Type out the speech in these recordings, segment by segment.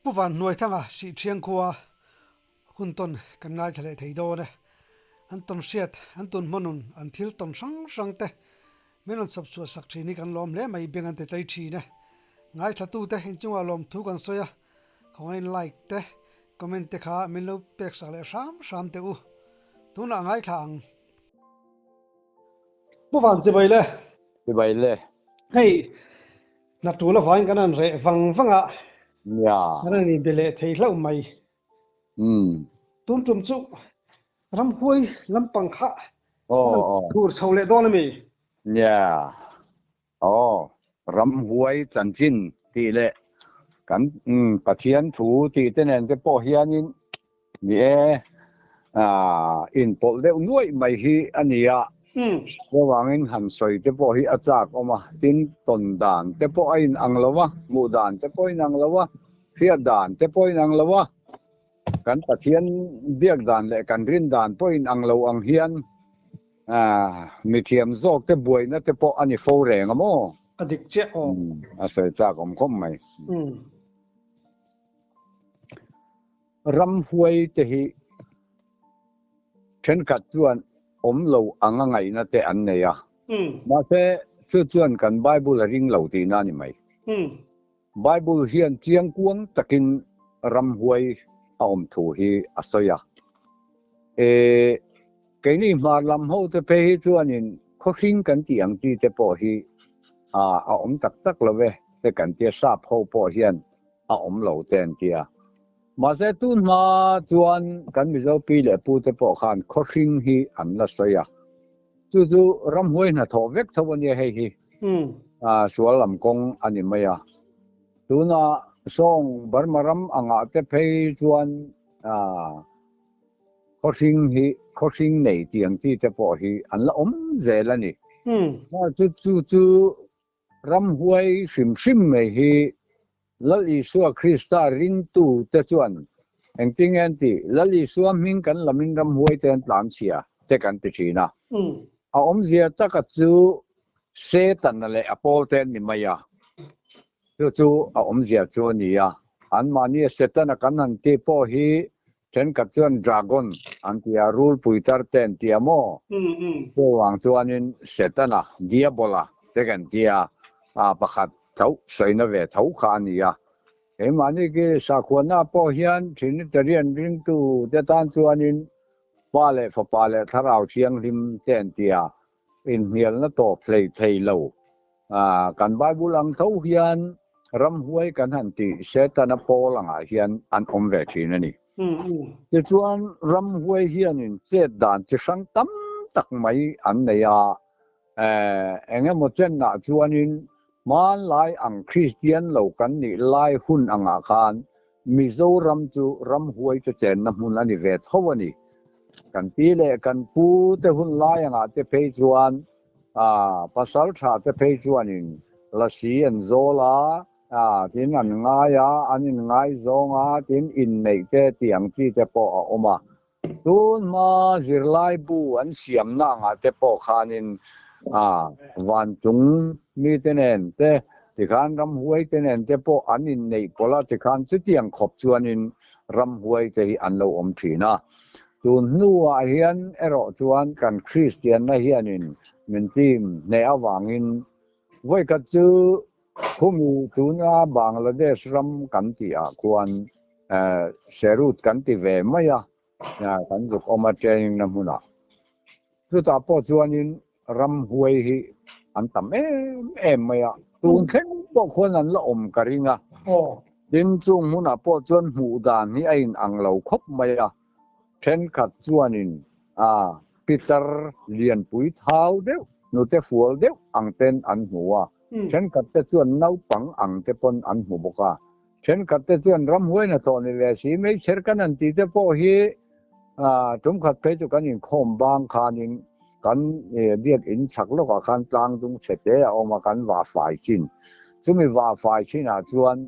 Pu Vanhnuaithanga Sihthiang khua hun tawn kan ngaithla leh thei dawn e. An tawn hriat, an tun hma nun, an thil tawn hrang hrang te min rawn chawp chhuah sak thin hi kan lawm hle mai, beng an ti tlei thin e. Ngaithlatute inchungah lawmthu kan sawi a, khawngain like te, comment te kha min lo pek sak leh hram hram teh u. Tunah ngaithla ang. Pu Van chibai le. Chibai le. Hei. Hna tul avangin kan han reh vang vang a, kan han inbe leh thei hlauh mai. Tun tum chu ramhuai lampang kha kan han thur chho leh dawn a mi? Nia, aw, ramhuai chanchin tih leh kan Pathian thu tih te nen te pawh hianin Ni e, inpawlh deuh nuaih mai hi a ni a, chuvangin han sawi te pawh hi a chak awm a, tin tawn dan te pawh a inang lo a, hmuh dan te pawh a inang lo a, hriat dan te pawh a inang lo a, kan Pathian biak dan leh kan rin dan pawh inang lo ang hian mithiam zawk te buaina te pawh a ni fo reng a maw? A dik chiah aw. A sawi chak awm khawp mai. Ramhuai te hi thenkhat chuan awm lo anga ngaihna te an nei a, mahse chu chuan kan Bible a ring lo tihna a ni mai. Bible hian chiangkuang takin ramhuai a awm thu hi a sawi a. E, keini hmar lam ho te phei hi chuanin khawhring kan tih ang chi te pawh hi a awm tak tak lo e te kan tia, sap ho pawh hian a awm lo te an ti a. Mahse tun hma chuan kan Mizo pi leh pu te pawh khan khawhring hi an la sawi a. Chu chu ramhuai hnathawh vek tho a nia hei hi. Sual lam kawng a ni mai a. Tuna sawng Burma ram angah te phei chuan khawhring hi khawhring nei tih ang chi te pawh hi an la awm zel a ni. Chu chu Ramhuai hrim hrim mai hi Lal Isua Krista ringtu te chuan engtin nge an tih? Lal Isua hming kan lamin ramhuai te an tlan chhia te kan ti thin a. A awmzia taka chu Setana leh a pawl te an ni mai a. Chu chu a awmzia chu a ni a. Anmahnia Setana kan han tih pawh hi Thenkhat chuan dragon an ti a, rul puitar te an ti a maw? Chuvang chuanin Setana, Diabola te kan ti a, pakhat tho sawina ve tho kha a ni a. Keimahni khi sakhuana pawh hian Trinitarian ringtu te tan chuanin Pa leh Fapa leh Thlarau Thianghlim te an ti a, inhnialna tawp hlei thei lo. Kan Bible ang tho hian ramhuai kan han tih Setana pawl angah hian an awm ve thin a ni. Tichuan ramhuai hianin chet dan chi hrang tam tak mai an nei a, eng emaw chenah chuanin hmanlai ang Kristian lo kan nih lai hun angah khan Mizoram chu ramhuai te chenna hmun a ni ve tho a ni. Kan pi leh kan pu te hun lai angah te phei chuan pasal tha te phei chuanin lasi an zawl a, tin an ngai a, an inngaizawng a, tin inneih te tih ang chi te pawh a awm a. Tun hma zirlai bu an siamna angah te pawh khanin vanchung mite nen te tikhan ramhuai te nen te pawh an inneih pawlh a, tikhan chutiang khawp chuanin ramhuai te hi an lo awm thin a. Tun hnuah hian erawh chuan kan Kristianna hianin min chim hneh avangin vawikhat chu Khumi tuna Bangladesh ram kan tih ah khuan Serut kan ti ve mai a, kan zuk awm a training na hmunah. Chutah pawh chuanin ramhuai hi an tam em em mai a, tun thleng pawh khuan an la awm ka ring a. Tin chung hmunah pawh chuan hmuh dan hi a in ang lo khawp mai a, thenkhat chuanin a pitar lianpui thau deuh, hnute fual deuh ang ten an hmu a. Thenkhat te chuan naupang ang te pawn an hmu bawk a, thenkhat te chuan ramhuai hnathawh ni ve si meichher kan han tih te pawh hi tumkhat phei chu kan inkhawm bang khanin kan biakinn chhak lawkah khan tlang dung chhe te a awm a, kan vah fai chin. Chumi vah fai chinah chuan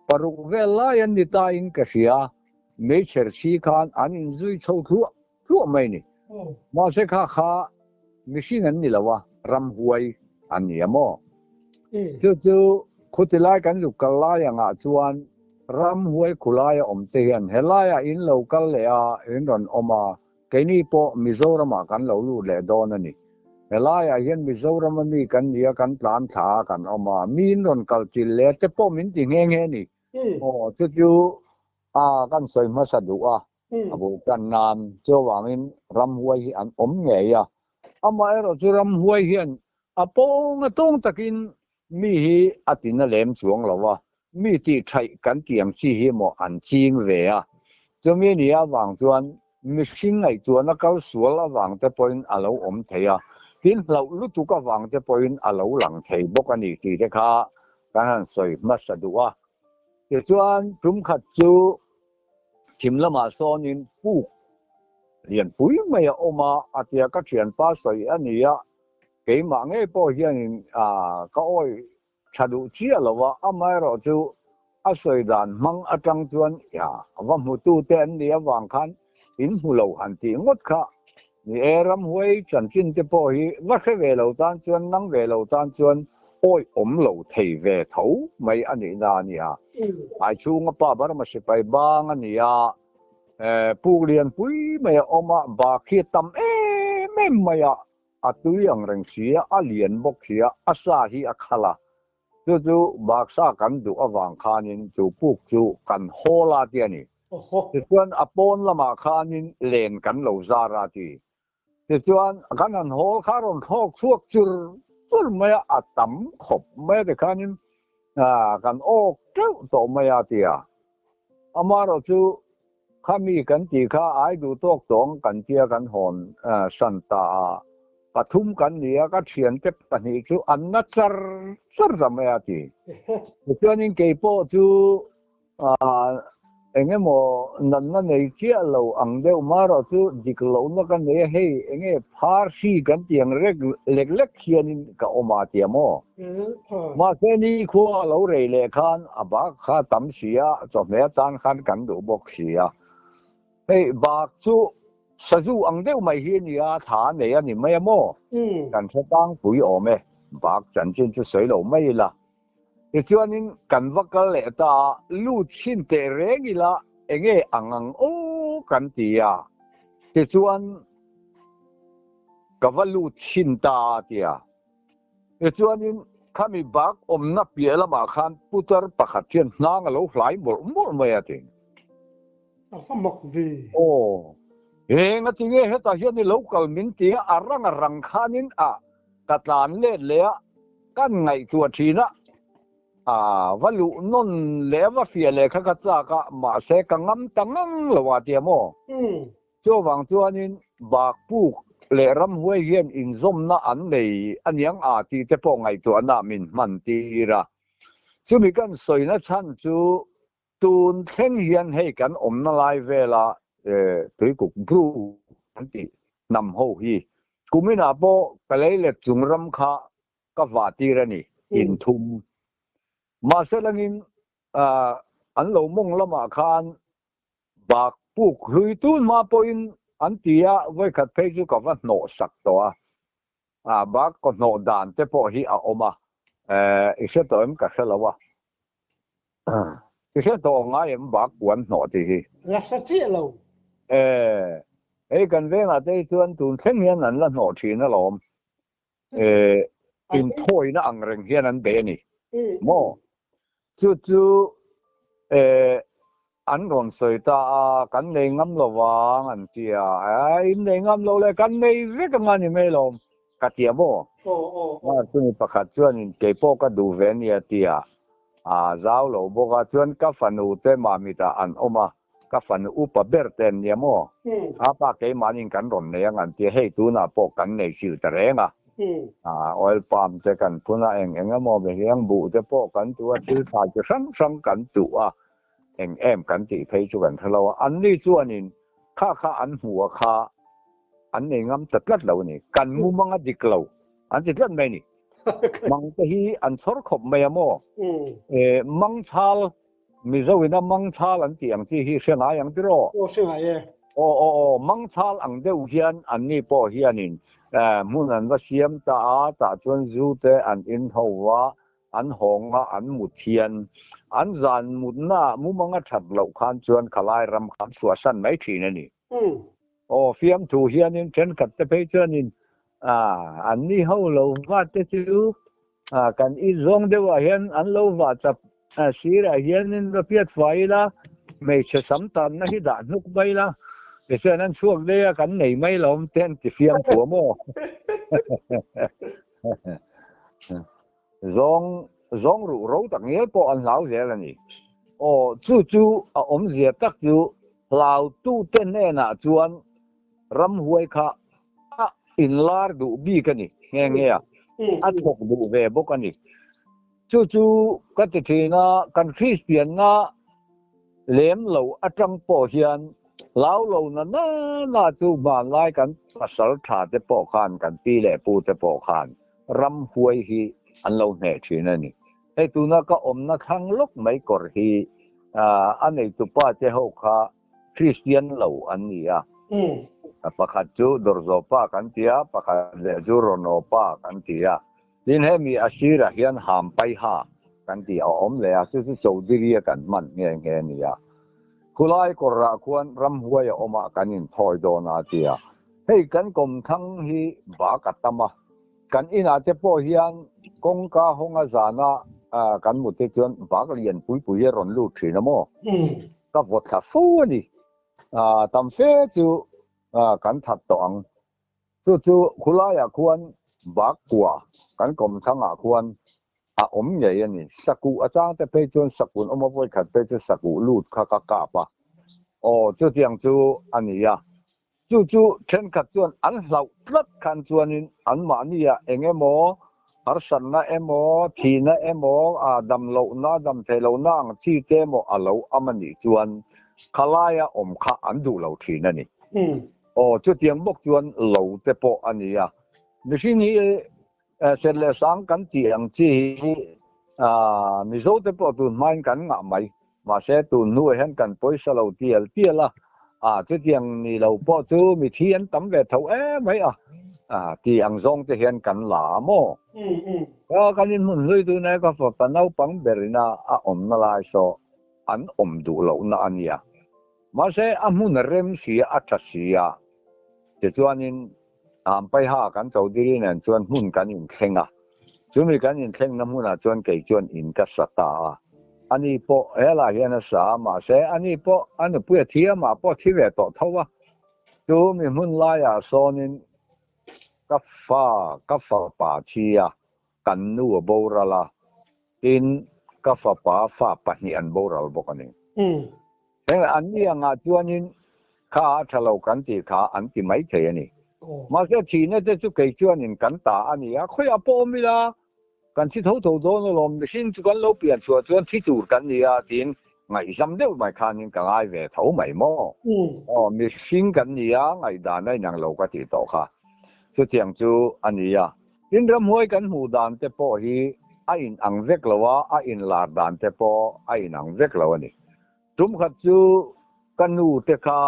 paruk vel lai an ni ta in ka hria, meichher si khan an inzui chho thluah Tluah mai ni. Mahse kha kha mihring an ni lo a, ramhuai an ni a maw? Chu chu khuti lai kan zuk kal lai angah chuan Ramhuai khulaia awm te hian helaiah in lo kal leh a, in rawn awm a, keini pawh Mizoramah kan lo lut leh dawn a ni. Helaiah hian Mizorama mi kan ni a, kan tlan thla a kan awm a, mi in rawn kal chilh leh te pawh min ti nghe nghe a ni. Aw, chu chu a kan sawi hmasa duh a, a bul tan nan chuvangin ramhuai hi an awm ngei a. Amaherawhchu ramhuai hian a pawng a tawng takin mi hi a tina lem chuang lo a, mi tih thaih kan tih ang chi hi maw an ching ve a. Chumi ni avang chuan mihring ngaihtuahna kal sual avang te pawhin a lo awm thei a, tin hlauh lutuk avang te pawhin a lo lang thei bawk a ni tih te kha kan han sawi hmasa duh a. Tichuan tum khat chu Chhim lamah sawnin puk lianpui mai a awm a, a tia ka thianpa sawi a ni a, keimah ngei pawh hianin ka awih tha duh chiah lo a, amaherawh chu a sawi dan hmang atang chuan va hmutute an nih avang khan in hmu lo han tih ngawt kha ni e, ramhuai chanchin te pawh hi va hre ve lo tan chuan nang ve lo tan chuan awih awm lo thei ve tho mai a nihna a ni a. Ai chhunga pa Burma sipai bang a ni a, puk lianpui mai a awm a, bak hi a tam em em mai a, a tui ang reng si a, a lian bawk si a, a sa hi a khal a, chu chu baksa kan duh avang khanin chu puk chu kan hawl a ti a ni. Tichuan a pawn lamah khanin len kan lo zar a ti. Tichuan kan han hawl kha rawn thlawk chhuak chur chur mai a, a tam khawp mai a tikhanin kan awk teuh tawh mai a ti a. Amaherawhchu khami kan tih kha ai duh tawk tawng kan tia kan hawn san ta a, pathum kan ni a, ka thiante pahnih chu an na char char ta mai a ti. Tichuanin keipawh chu Eng emaw natna nei chiah lo ang deuh marawh chu dik lohna ka nei a, hei eng nge phar hri kan tih ang rek lek lek hianin ka awm a tia maw? Mahse nikhua a lo rei leh khan a bak kha tam si a, chawhmeh atan khan kan duh bawk si a. Hei bak chu sazu ang deuh mai hi a ni a, thla a nei a ni mai a maw? Kan hre tlangpui awm e, bak chanchin chu sawi lo mai ila. Tichuanin kan va kal leh ta a, lut chhin teh reng ila enge ang ang aw kan ti a, tichuan ka va lut chhin ta a ti a. Tichuanin khami bak awmna piah lamah khan putar pakhat hian hnang a lo hlai mawlh mawlh mai a ti. A va mak ve. Aw, eng a ti nge hetah hian i lo kal min ti a, a rang a rang khanin a ka tlan let leh a, kan ngaihtuah thin a, a va luh nawn leh a va fiah leh kha ka chak a, mahse ka ngam ta ngang lo a tia maw? Chuvang chuanin Bakpuk leh Ramhuai hian inzawmna an nei aniang a tih te pawh ngaihtuahna min hman tir a. Chumi kan sawina chhan chu Tun thleng hian hei kan awmna lai vela Tuikuk Bru an tih hnam ho hi kuminah pawh ka lei let chung ram kha ka vah tir a ni, inthum. Mahse langin an lo mawng lamah khan bak puk hlui tun hma pawhin an ti a, vawikhat phei chu ka va hnawh sak tawh a, bak kaw hnawh dan te pawh hi a awm a, i hre tawh em ka hre lo a. I hre tawh ngai em bak puan hnawh tih hi? La hre chiah lo. E, hei kan vengah te hi chuan tun thleng hian an la hnawh thin alawm. E, inthawina ang reng hian an bei a ni. Maw? Chu chu e, an rawn sawi ta a, kan nei ngam lo vang an ti a. E, in nei ngam lo le, kan nei vek anga ni mai lawm. Ka ti a maw? Mar chu mi pakhat chuanin kei pawh ka duh ve ania ti a, a zau lo bawk a, chuan ka fanu te Mamitah an awm a, ka fanu upa ber te an nia maw? A pa keimahnin kan rawn nei ang an ti a, hei tunah pawh kan nei sil ta reng a, oil palm te kan phun a, eng eng emaw behliang buh te pawh kan tuh a, thil thlai chi hrang hrang kan tuh a, eng em kan tih phei chu kan hre lo a, anni chuanin kha kha an hmu a kha an nei ngam ta tlat lo a ni. Kan mumang a dik lo an ti tlat mai a ni. Mang te hi an chhawr khawp mai a maw? Mang chhal, Mizo ina mang chhal an tih ang chi hi hre ngai ang tiraw? Aw hre ngai e. Aw aw aw, mang chhal ang deuh hian anni pawh hianin hmun an va siam ta a, tah chuan zu te an in ho va. an hawng a an mut hian an zan mutna ah mumang a that loh khan chuan khalai ram kha an chhuahsan mai thin a ni. Aw fiamthu hianin thenkhat te phei chuanin an ni ho lo va te chu kan in zawng deuh ah hian an lo vah chap sirah hianin va piat fai ila hmeichhe sam tanna hi dah hnuk mai ila tichuan an chhuak daih a kan nei mai lo awm te an ti fiamthu a maw? Zawng zawng ruh ro tak ngial pawh an hlau zel a ni. Aw chu chu a awmzia tak chu hlautute hnenah chuan ramhuai kha a inlar duh bik a ni nghe nghe a, a thawk duh ve bawk a ni. Chu chu ka ti thin a, kan Kristianna lem lo atang pawh hian hlau lo na na na chu hmanlai kan pasal tha te pawh khan kan pi leh pu te pawh khan ramhuai hi an lo hneh thin a ni. Hei tuna ka awmna thlang lawk mai kawr hi a neitupa te ho kha Kristian lo an ni a. Pakhat chu Dawrzaw-pa kan ti a, pakhat leh chu Rawnawpa kan ti a. Tin, hemi a sirah hian Hampaiha kan tih a awm leh a, chu chu Chowdhury-a kan hman nghe nghe a ni a. Khulai kawrah khuan ramhuai a awm a, kan inthawi dawn a ti a. Hei kan kawmthlang hi bak a tam a, kan inah te pawh hian kawngka hawnga zana kan mut te chuan bak lian pui pui hi a rawn lut thin a maw? Ka vaw thla fo a ni. Tam fe chu kan that tawh ang. Chu chu khulaiah khuan bak kua kan kawmthangah khuan a awm ngei a ni. Sakuh a chang te phei chuan sakun awm a vawikhat phei chu sakuh lut kha ka kap a. Aw chutiang chu a ni a. Chu chu thenkhat chuan an hlauh tlat khan chuanin anmahniah eng emaw harsatna emaw, thihna emaw, dam lohna, dam theih lohna ang chi te emaw a lo am a nih chuan khalaia awm kha an duh lo thin a ni. Aw, chutiang bawk chuan lo te pawh a ni a. Mihring hi Serh leh sang kan tih ang chi hi Mizo te pawh tun hmain kan ngah mai. Mahse tun hnuah hian kan pawisa lo tial tial a, chutiang ni lo pawh chu mithi an tam ve tho em mai a, tih ang zawng te hian kan la a maw? Kan inhmun hlui tuna ka fapa naupang berina a awmna lai saw an awm duh lohna a nia. Mahse a hmun a rem si a, a tha si a, tichuanin Ampaiha kan Chaudhary nen chuan hmun kan inthleng a, chumi kan inthlengna hmunah chuan kei chuan in ka sa ta a. Ani pawh helaiah hian a sa a, mahse ani pawh a nupui a thi a, mah pawh a thi ve tawh tho a. Chumi hmun laiah sawnin ka fa, ka fapa thi a, kan nu a boral a, tin ka fapa fa pahnih an boral bawk a ni. Heng an ni angah chuanin kha a tha lo kan tih kha an ti mai thei a ni. Mahse thihna te chu kei chuanin kan ta a ni a, khawiah pawh awm ila kan thi tho tho dawn alawm, mihring chu kan lo pian chhuah chuan thi tur kan ni a tiin ngaihzam deuh mai khanin ka ngai ve tho mai maw? Aw mihring kan ni a, ngaihdan a inang lo ka tih tawh kha. Chutiang chu a ni a. Tin ramhuai kan hmuh dan te pawh hi a inang vek lo a, a inlar dan te pawh a inang vek lo a ni. Tum khat chu ka nu te kha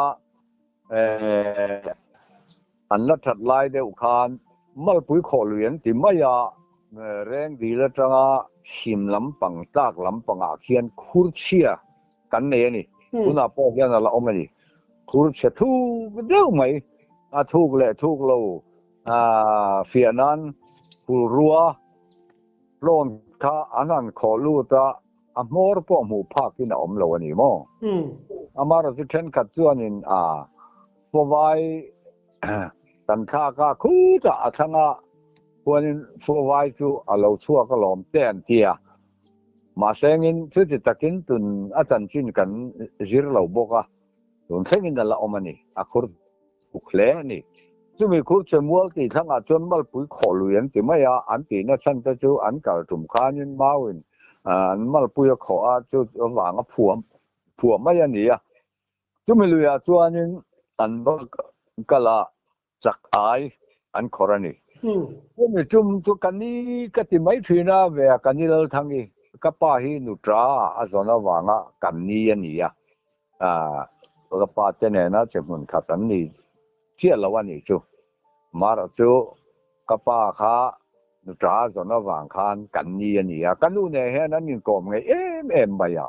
an la that lai deuh khan malpui khawh lui an ti mai a, reng dil atanga chhim lampang tlak lampangah khian khur chhia kan nei a ni. Tunah pawh hian a la awm a ni. Khur chhe thuk deuh mai, a thuk leh thuk lo fiah nan phulrua tlawn kha an han khawh lut a, a hmawr pawh hmuh phakin a awm lo a ni maw? Amaherawhchu chu thenkhat chuanin a fawvai kan thlak a, khutah a thlangah khuanin fawvai chu a lo chhuak alawm te an ti a. Mahse engin chuti takin tun a chanchin kan zir lo bawk a, tun thlengin a la awm a ni, a khur uk hle a ni. Chumi khur che mual tih thlangah chuan malpui khawh lui an ti mai a, an tihna chhan te chu an kal tum khanin mauin an malpui a khawh a, chu avanga phuam phuah mai a ni a. Chumi luiah chuanin an va kal a, chak ai an khawr a ni. Chumi tum chu ka ni ka ti mai thin a, ve a ka ni Lalthangi, ka pa hi nutra a zawn avanga kan ni a ni a, Ka pa te nena che hmun khat an ni chiah lo a nih chu. Mara chu ka pa kha Nuṭa zawn avang khan kan ni a ni a, ka nu nen hian an inkawm ngei em em mai a.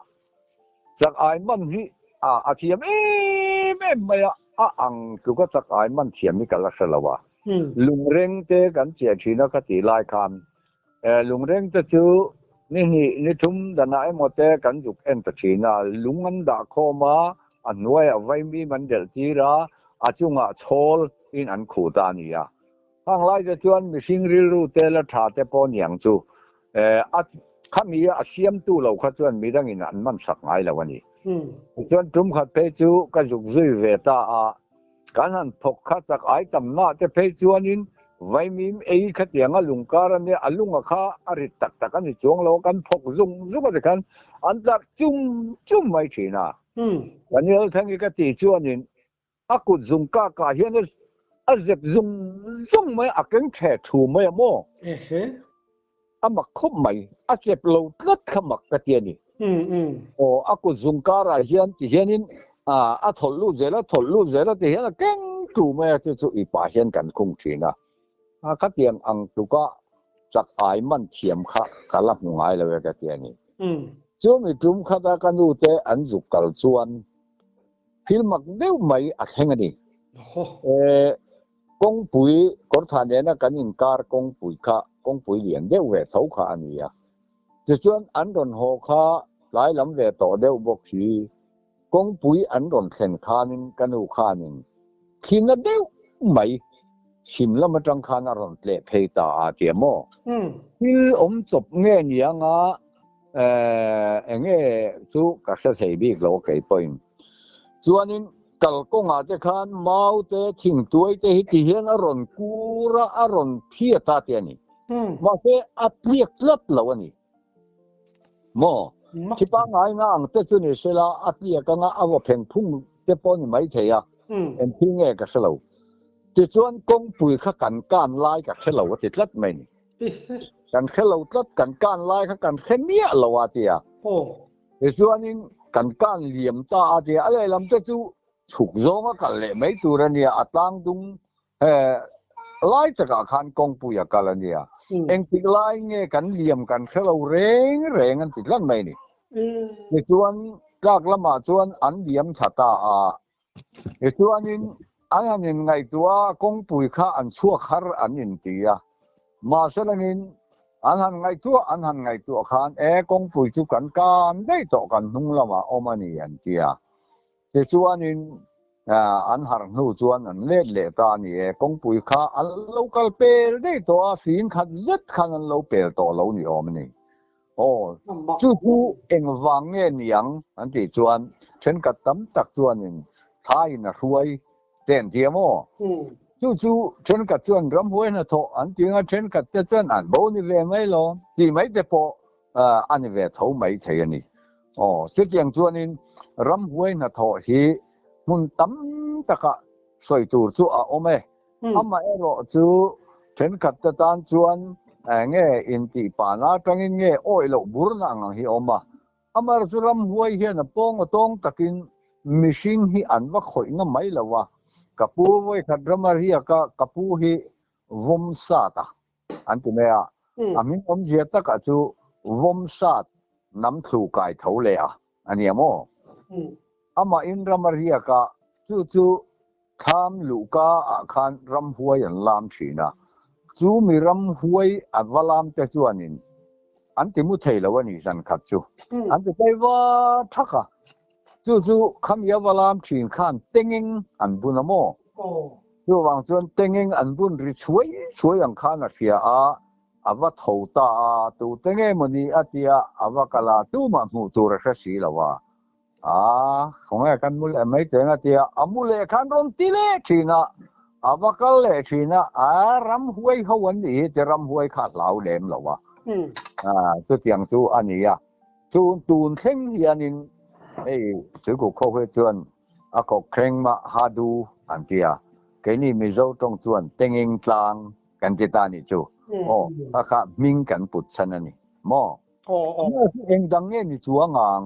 Chak ai man hi a thiam em em mai a, a ang tluka chak ai man thiam hi ka la hre lo a. Lungreng te kan chiah thin a ka tih lai khan lungreng te chu ni hnih ni thum danah emaw te kan zuk en ta thin a, lung an dah khawm a, a hnuaiah vaimim an delh tir a, a chungah chhawl in an khuh ta a ni a. Hang lai te chuan mihring rilru te la tha te pawh niang chu a khami a siamtu lo kha chuan midangin an man sak ngai lo a ni. Tichuan tum khat phei chu ka zuk zui ve ta a, kan han thawk kha chak ai tamna te phei chuanin vaimim ei khatianga lungkar a nia, a lunga kha a rit tak tak a ni chuang lo a, kan thawk zung zung a tikhan an tlak chum chum mai thin a. Daniel Thangi ka tih chuanin A kut zung kak ah hian a zep zung zung mai a, a keng theh thu mai a maw? A mak khawp mai, a chep lo tlat kha mak ka ti a ni. Aw, a kut zung kar ah hian ti hianin a thawlh lut zel a, thawlh lut zel a ti hian a keng thu mai a, chu chu i pah hian kan khung thin a. Khatiang ang tluka chak ai man thiam kha ka la hmu ngai lo e ka ti a ni. Chumi tum khata ka nu te an zuk kal chuan Thil mak deuh mai a thleng a ni. Kawngpui kawrthah nena kan inkar kawngpui kha kawngpui lian deuh ve tho kha a ni a. Tichuan an rawn haw kha tlai lam ve tawh deuh bawk si. Kawngpui an rawn thlen khanin ka nu khanin thihna deuh mai chhim lam atang khan a rawn tleh phei ta a tia maw? Thil awm chawp nge nianga Eng nge chu ka hre thei bik lo kei pawhin. Chuanin kalkawngah te khan mau te thingtuai te hi ti hian a rawn kur a, a rawn phiat a ti a ni. Mahse a tliak tlat lo a ni. Maw? Thi pangngai nga ang te chu ni sela a tliak anga a vaw pheng phung te pawh ni mai thei a. Engthil nge ka hre lo. Tichuan kawngpui kha kan kan lai ka hre lo a ti tlat mai ni. Kan hre lo tlat, kan kan lai kha kan hre miah lo a tia. Tichuanin kan kan liam ta a tia, a lehlam te chu chhuk zawnga kal leh mai tur a nia, a tlang dung lai takah khan kawngpui a kal a nia. Engtik lai nge kan liam kan hre lo reng reng an ti tlat mai ni. Tichuan tlak lamah chuan an liam thla ta a, Tichuanin an han inngaihtuah a, kawngpui kha an chhuak har an inti a. Mahse langin an han ngaihtuah an han ngaihtuah khan e kawngpui chu kan kan daih tawh kan hnung lamah awm a ni an ti a. Tichuanin an harh hnu chuan an let leh ta a ni e, kawngpui kha an lo kal pel daih tawh a, fing khat zet khan an lo pel tawh lo ni awm a ni. Aw, chu chu engvang nge niang an tih chuan thenkhat tam tak chuanin thlaiin a hruai te an ti a maw? Chu chu thenkhat chuan ramhuai hnathawh an ti anga thenkhat te chuan an bo ni ve mai lo tih mai te pawh a ni ve tho mai thei a ni. Aw, chutiang chuanin ramhuai hnathawh hi hmun tam takah sawi tur chu a awm e. Amaherawh chu thenkhat te tan chuan enge intih pahna atangin nge awih loh burna ang ang hi a awm a. Amaherawh chu ramhuai hian a pawng a tawng takin mihring hi an va khawih nga mai lo a. Ka pu vawikhat rama riaka ka pu hi vawm sat a an ti mai a. A hming awmzia takah chu vawm sat nam thlu kai tho leh a a nia maw? Amahin rama riaka chu chu Thlam luhka ah khan ramhuai an lam thin a, chu mi ramhuai a va lam te chuanin an ti mu thei lo a ni zan khat chu an ti phei va thak a, chu chu khami a va lam thin khan tengeng an bun a maw? Chuvang chuan tengeng an bun ri chhuai chhuai ang khan a hria a, a va tho ta a, tute nge maw ni a tia a va kal a, tumah hmuh tur a hre si lo a. A, khawnge kan mu leh mai teng a tia, a mu leh khan rawn ti leh thin a, a va kal leh thin a, a ramhuai ho an nih hi ti ramhuai kha a hlau lem lo a, a chutiang chu a ni a, chu tun thleng hianin hei Tuikuk kho hi chuan a kawk thleng mah Hadu an ti a, keini Mizo tawng chuan Tengeng tlang kan ti ta nih chu, aw kha kha hming kan put chhan a ni maw? Eng dang nge ni chuang ang?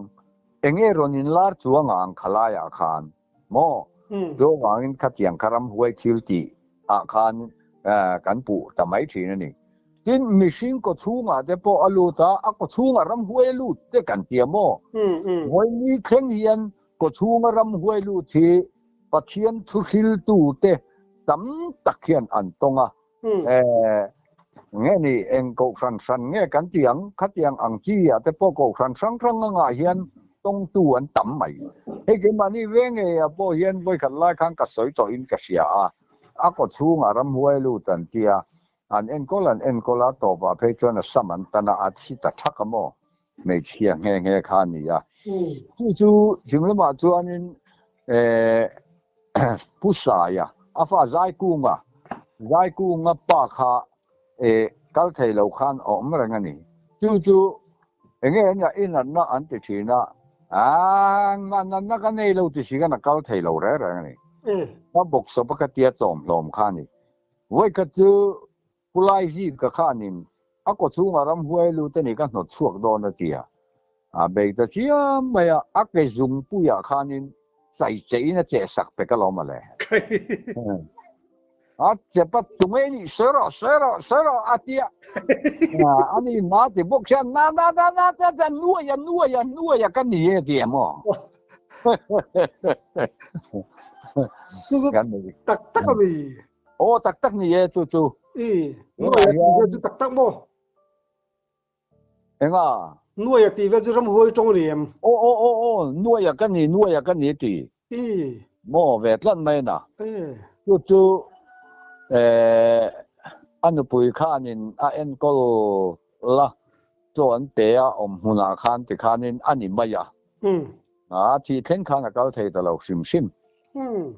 Eng nge rawn inlar chuang ang khalaiah khan? Maw? Chuvangin khatiang kha ramhuai thil tih ah khan kan puh ta mai thin a ni. Tin, mihring kawchhungah te pawh a lut a, a kawchhungah ramhuai a lut te kan ti a maw? Vawiini thleng hian kawchhunga ramhuai lut hi Pathian thuhriltute tam tak hian an tawng a. Nge ni, eng kohhran hran nge kan ti ang? Khatiang ang chi ah te pawh kohhran hrang hrang angah hian tawngtu an tam mai. Hei keimahni ve ngeiah pawh hian vawikhat lai khan ka sawi tawhin ka hria a, a kawchhungah ramhuai lut an ti a, An enkawl an enkawl a, tawpah phei chuan a sam an tan a, a thi ta thak a maw? Hmeichhia nghe nghe kha a ni a. Chu chu chhim lamah chuanin Pu Saia, a fa Zaikunga, Zaikunga pa kha kal thei lo khan a awm reng a ni. Chu chu enge nia i natna an ti thin a, aaa natna ka nei lo ti si khan a kal thei lo reng reng a ni. Ka bawksawp a ka tia chawmhlawm kha a ni. Vawikhat chu Pu Laizi ka khanin a kawchhungah ramhuai lut a ni ka hnawt chhuak dawn a ti a. A bei ta chiam mai a, a ke zungpuiah khanin chai chein a cheh sak pek alawm a le. A chep a, Tunge i nih sawi rawh, sawi rawh, sawi rawh a ti a. A ni na ti bawk hian na na na na tia tia nuai a nuai a nuai a ka ni e ti em aw. Chu chu tak tak a mi. Aw tak tak ni e chu chu. I nuai a tih vel chu tak tak maw? Enga? Nuai a tih vel chu ramhuai tawng ni em? Aw aw aw aw nuai a ka ni nuai a ka ni ti. I. Maw ve tlat mai na. Chu chu eh a nupui khanin a enkawl la chaw an pe a awm hmunah khan tikhanin a ni mai a. A thih thleng khan a kal thei ta lo hrim hrim.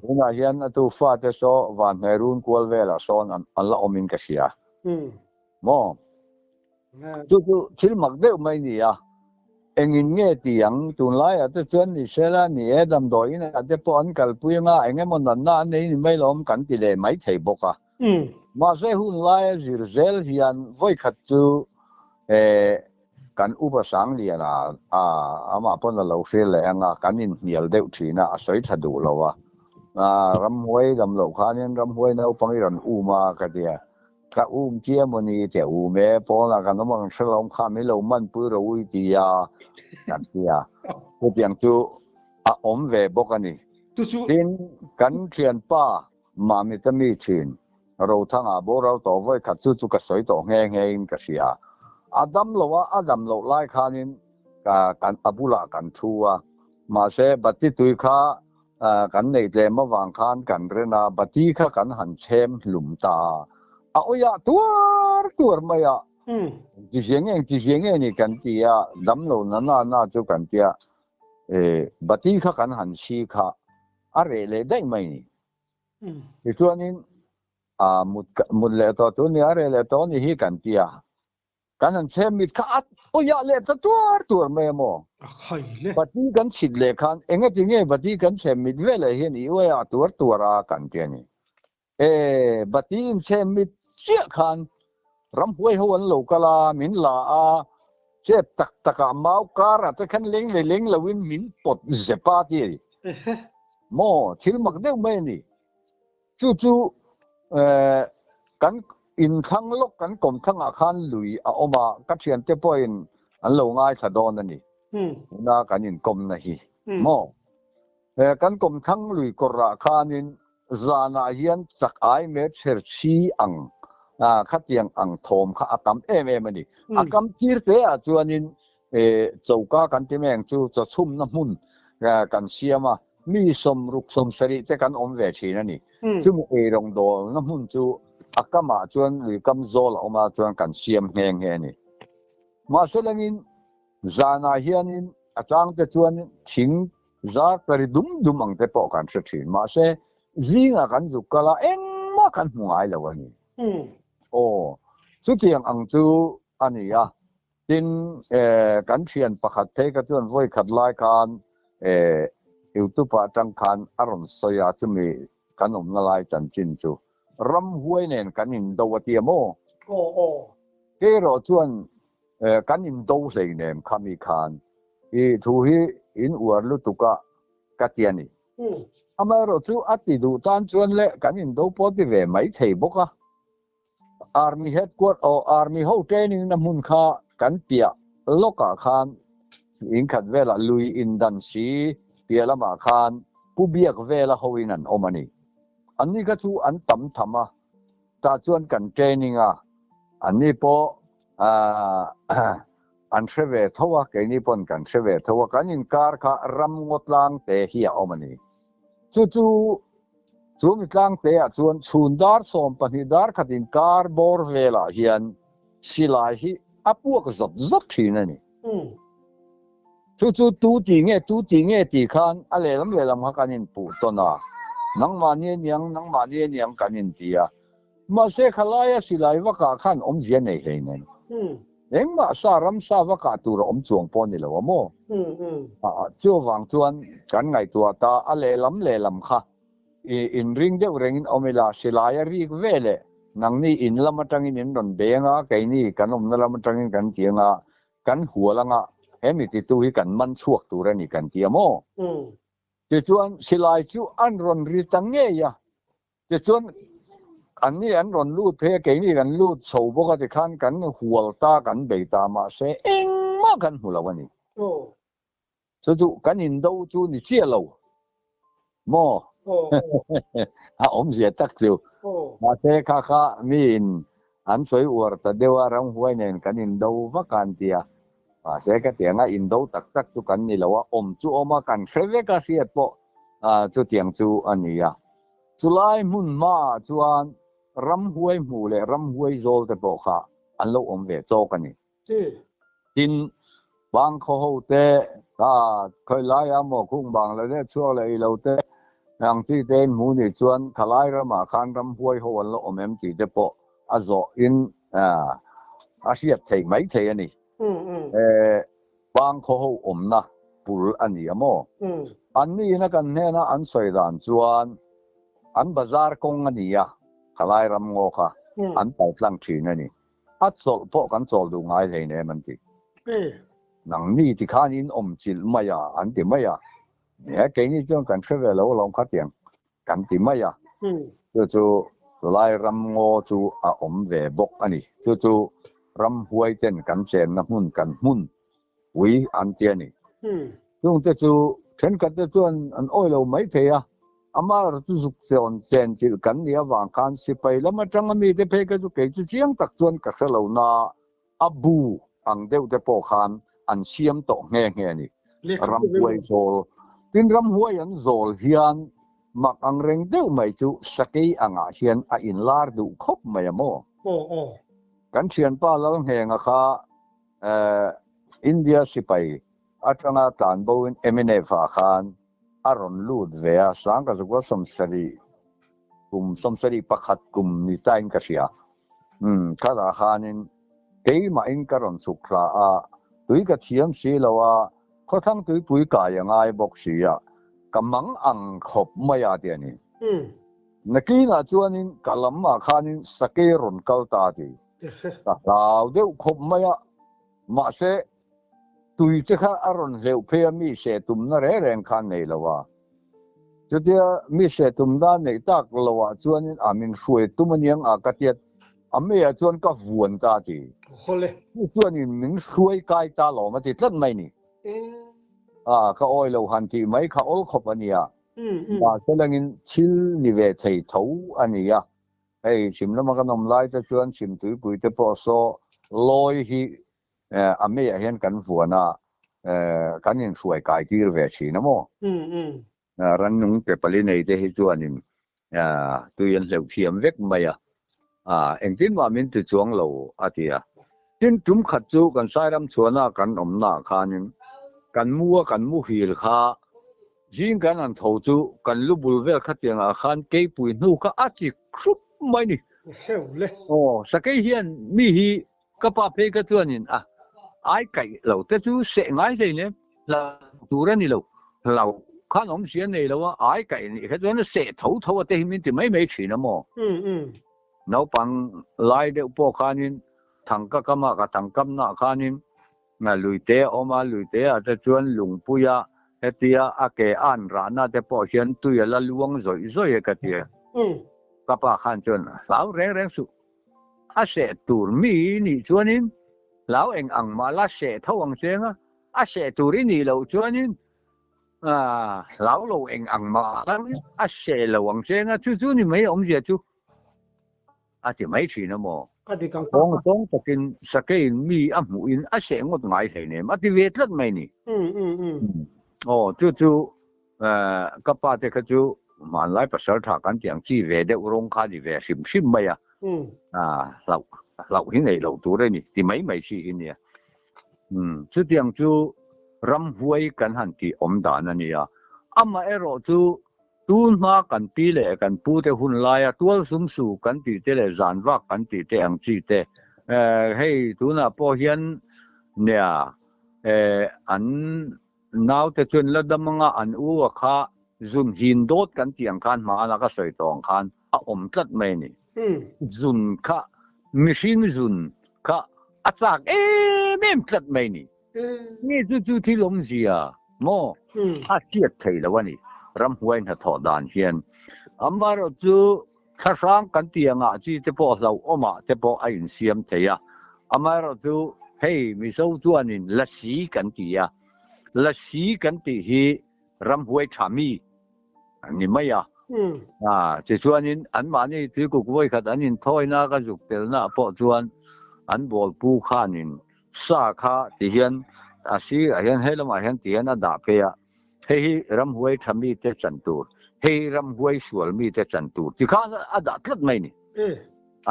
Tunah hian a tu fate saw vanhne run kual velah sawn an la awmin ka hria. Maw? Chu chu thil mak deuh mai ni a. Engin nge ti ang? Tunlaiah te chuan ni sela ni e, damdawi inah te pawh an kalpui anga eng emaw natna an nei ni mai lawm kan ti leh mai thei bawk a. Mahse hun laia zir zel hian vawikhat chu kan upa Sangliana a amah pawn a lo hriat leh anga kan inhnial deuh thin a, a sawi tha duh lo a. Ramhuai dam loh khanin ramhuai naupang i rawn um a ka ti a, ka um chiah maw ni teh um e, pawnah kan awm ang hre lo kha min lo manpui rawh u i ti a kan ti a, chutiang chu a awm ve bawk a ni. Tin, kan thianpa Mamit a mi thin, Rothanga boral tawh vawi khat chu chu ka sawi tawh nghe nghe in ka hria. A dam lo a, a dam loh lai khanin ka kan a bulah kan thu a. Mahse bati tui kha kan neih tlem avang khan kan ren a, bati kha kan han chhem hlum ta a. A awiah tuar tuar mai a. Engtizia nge engtizia nge ni kan ti a, dam lo na na na chu kan ti a. Bati kha kan han chhi kha a reh leh daih mai ni. Tichuanin a mut mut leh tawh tur ni a reh leh tawh ni hi kan ti a. Kan han chhem mit kha a awiah leh ta tuar tuar mai a maw? Bati kan chhit leh khan engati nge bati kan chhem mit veleh hian i uaiah tuar tuar a kan ti a ni. E, bati inchhem mit chiah khan ramhuai ho an lo kal a, min la a, chep tak takah mau karah te khan leng leh leng loin min pawt zep a ti a ni. Maw, thil mak deuh mai a ni. Chu chu kan inthlang lawk kan kawmthangah khan lui a awm a, ka thiante pawhin an lo ngaithla dawn a ni. Tuna kan inkawmna hi. Maw. He kan kawmthlang lui kawrah khanin zanah hian chak ai met chher chhi ang khatiang ang thawm kha a tam em em a ni. A kam tir te ah chuanin choka kan ti mai ang chu chaw chhumna hmun kan siam a, mi sawmruk sawmsarih te kan awm ve thin a ni. Chumi eirawng dawlna hmun chu a kamah chuan lui kam zawl a awm a chuan kan siam nghe nghe a ni. Mahse lengin Zanah hianin a changte chuan thing zar ka ri dum dum ang te pawh kan hre thin. Mahse, zingah kan zuk kal a, engmah kan hmu ngai lo a ni. Aw, chutiang ang chu a ni a. Tin, kan thian pakhat phei kha chuan vawi khat lai khan YouTube ah atang khan a rawn sawi a, chumi kan awmna lai chanchin chu ramhuai nen kan indo a ti a maw? Aw, aw. Kei erawh chuan Kan indo hleinem kha mi khan i thu hi in uar lutuk a ka ti a ni. Amaherawh chu a ti duh tan chuan le kan indo pawh ti ve mai thei bawk a. Army headquarter aw Army ho training na hmun kha kan piah lawkah khan in khat velah lui indan si piah lamah khan Pu Biak vela hoin an awm a ni. Anni kha chu an tam tham a, tah chuan kan training a, anni pawh an hre ve tho a, keini pawn kan hre ve tho a, kan inkar kha ram ngaw tlang te hi a awm a ni. Chu chu chu mi tlang te ah chuan chhun dar 12 dar khat inkar bawr velah hian silai hi a puak zawt zawt thin a ni. Chu chu tu ti nge tu ti nge tih khan a lehlam lehlam kha kan inpuh tawn a, nangmahni aniang nangmahni aniang kan inti a. Mahse khalaia silai vakah khan awmzia nei hleinem. Engmah sa ramsa vakah tur a awm chuang pawh a ni lo a maw? Chuvang chuan kan ngaihtuah ta a lehlam lehlam kha i inring deuh rengin awm ila, silai a rik ve leh nangni in lam atangin in rawn beng a, keini kan awmna lam atangin kan ti anga kan hual anga he mi titu hi kan man chhuak tur a ni kan ti a maw? Tichuan silai chu an rawn ri ta ngei a. Tichuan, anni an rawn lut phei a, keini kan lut chho bawk a tikhan kan hual ta, kan bei ta, mahse engmah kan hmu lo a ni. Chu chu kan indo chu ni chiah lo maw? A awmzia tak chu. Mahse kha kha miin an sawi uar ta deuh a, ramhuai nen kan indo vak a an ti a. Mahse ka ti anga indo tak tak chu kan ni lo a, awm chu awm a, kan hre vek a hriat pawh chutiang chu a ni a. Chulai hmun hmaah chuan ramhuai hmuh leh ramhuai zawl te pawh kha an lo awm ve chawk a ni. Tin, bang khaw ho te, kha khawi laia maw khung bang la leh chhuak leh ilo te, ang chi te in hmuh nih chuan khalai ramah khan ramhuai ho an lo awm em tih te pawh a zawh in a hriat theih mai thei a ni. Bang khaw ho awmna pul a ni a maw? Anni ina kan hnena an sawi dan chuan an bazar kawng a ni a, khalai ram ngaw kha an paltlang thin a ni. A chawlh pawh kan chawl duh ngai hlein em an ti. Nangni tikhan in awm chilh mai a an ti mai a. He keini chuan kan hre ve lo alawm khatiang kan ti mai a. Chu chu chulai ram ngaw chu a awm ve bawk a ni. Chu chu ramhuai ten kan chenna hmun kan hmun ui an ti a ni. Chungte chu thenkhat te chuan an awi lo mai thei a, amaherawh chu zuk chawn chen chilh kan nih avang khan sipai lam atanga mite phei kha chu kei chu chiang tak chuan ka hre lo na a bu ang deuh te pawh khan an siam tawh nghe nghe a ni. Ramhuai zawl tin ramhuai an zawl hian mak ang reng deuh mai chu sakei angah hian a inlar duh khawp mai a maw? Kan thianpa Lalnghenga kha India sipai atanga tlanbo in mnf ah khan a rawn lut ve a, Sangkazukua 71 kum 71 kum ni tain ka hria. Umm khatah khanin keimahin ka rawn chhuk thla a, tui ka thiam si lo a, khawthlang tuipui kai a ngai bawk si a, ka mang ang khawp mai a ti a ni. Nakinah chuanin ka lamah khanin sakei rawn kal ta a ti. Ka hlau deuh khawp mai a, mahse tui te kha a rawn hleuh phei a mi seh tumna reng reng khan nei lo a. Chutia mi seh tumna neih tak lo ah chuanin a min hruai tum aniang a ka tiat a meiah chuan ka vuan ta a ti. Chu chuanin min hruai kai ta lawm a ti tlat mai ni. A ka awi lo han tih mai kha awl khawp a nia. Mahse langin thil ni ve thei tho a nia. Hei chhim lama kan awm lai te chuan chhim tuipui te pawh saw lawi hi a meiah hian kan vuan a, kan inhruai kai tir ve thin a maw? Rannung pe pali nei te hi chuanin tui an hleuh thiam vek mai a, engtin mah min ti chuang lo a ti a. Tin tum khat chu kan Sairam chhuana kan awmnaah khanin kan mu a kan muhil kha Zing kan han tho chu kan lu bul vel khatiangah khan keipui hnu kha a chik hrup mai ni. Aw, sakei hian mi hi ka pa phei kha chuanin a ai kaih lo te chu seh ngai hlei nem, hlau tur a ni lo, hlau khan awmzia nei lo a, ai kaih nih kha chuan a seh tho tho a te hi min ti mai mai thin a maw? Naupang lai deuh pawh khanin thangka kamah ka thangkamnaah khanin Luite a awm a, luite ah te chuan lungpui a hetia a ke a an rahna te pawh hian tui a la luang zawih zawih e ka ti a. Ka pa khan chuan hlau reng reng suh. A seh tur mi i nih chuanin hlau eng ang mah la seh tho ang cheng a, a seh tur i nih loh chuanin hlau lo eng ang mah la a seh lo ang cheng a, chu chu ni mai awmzia chu a ti mai thin a maw? A dik ang Tawng tawng takin sakeiin mi a hmuhin a seh ngawt ngai hleinem a ti ve tlat mai ni. Aw chu chu Ka pa te kha chu hmanlai pasal tha kan tih ang chi ve deuh rawng kha a ni ve hrim hrim mai a, hlauh hlauh hi neih loh tur a ni ti mai mai chi hi nia. Chutiang chu ramhuai kan han tih awm dan a nia. Amaherawh chu tun hma kan pi leh kan pu te hun laia tual sum su kan tih te leh zan vak kan tih te ang chi te hei tunah pawh hian nia an Naute chuan la dam anga an u a kha zun hin dawt kan tih ang khan hmana ka sawi tawh ang khan a awm tlat mai a ni. Zun kha mihring zun kha a chak em em tlat mai a ni. Nge chu chu thil awmzia maw a hriat thei lo a ni ramhuai hnathawh dan hian. Amaherawh chu Thlahrang kan tih angah chi te pawh hlauhawmah te pawh a insiam thei a, amaherawhchu hei Mizo chuanin Lasi kan ti a, Lasi kan tih hi ramhuai tha mi an ni mai a, tichuanin anmahni tuikuk vawikhat an inthawina ka zuk telnaah pawh chuan an bawlpu khanin sa kha ti hian a sirah hian helamah hian ti hian a dah phei a, Hei hi ramhuai tha mite chan tur, hei hi ramhuai sual mite chan tur ti khan a dah tlat mai ni.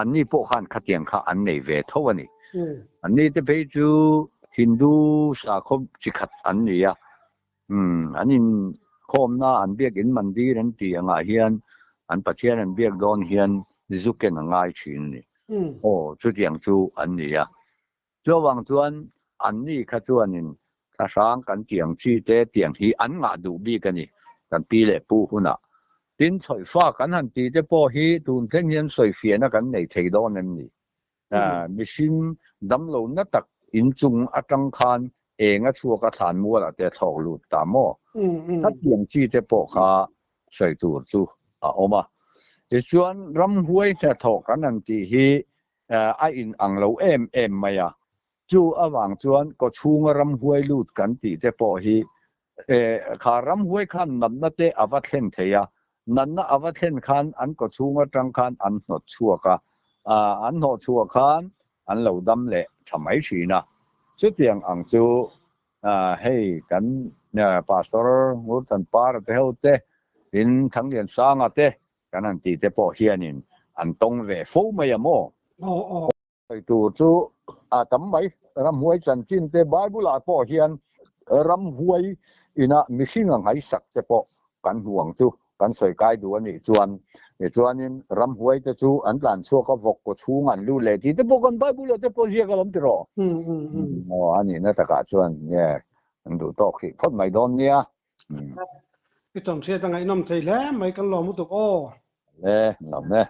Anni pawh khan khatiang kha an nei ve tho a ni. Anni te phei chu Hindu sakhaw chi khat an ni a, an inkhawmna an biakin mandir an tih angah hian an Pathian an biak dawn hian zu ken a ngai thin a ni. Aw, chutiang chu an ni a. Chuvang chuan anni kha chuanin thlahrang kan tiang chi te tiang hi an ngah duh bik a ni, kan pi leh pu hunah. Tin, chhawihfa kan han tih te pawh hi tun thleng hian sawifiahna kan nei thei dawn em ni? Mihring damlo na tak inchung atang khan eng a chhuak a thlan mualah te a thlawk lut ta maw? Khatiang chi te pawh kha sawi tur chu a awm a. Tichuan, ramhuai hnathawh kan han tih hi a in ang lo em em mai a. Chu avang chuan kawchhunga ramhuai lut kan tih te pawh hi kha ramhuai khan natna te a va thlen thei a, natna a va thlen khan an kawchhung atang khan an hnawt chhuak a, an hnawh chhuah khan an lo dam leh tha mai thin a. Chutiang ang chu hei kan Pastor Ngurthanpara te ho te, tin Thangliansanga te Kan han tih te pawh hianin an tawng ve fo mai a maw? Sawi tur chu a tam mai. Ramhuai chanchin te Bible ah pawh hian ramhuai ina mihring a ngaihsak te pawh kan hmu ang chu. Kan sawi kai duh a nih chuan tichuanin ramhuai te chu an tlan chhuak a vawk kaw chhung an lut leh tih te pawh kan Bible ah te pawh ziak alawm tiraw? Aw a nihna takah chuan nge an duh tawk hrih phawt mai dawn nia. I tawn hriat a ngaihnawm thei hle mai kan lawm lutuk aw. Le, lawm e.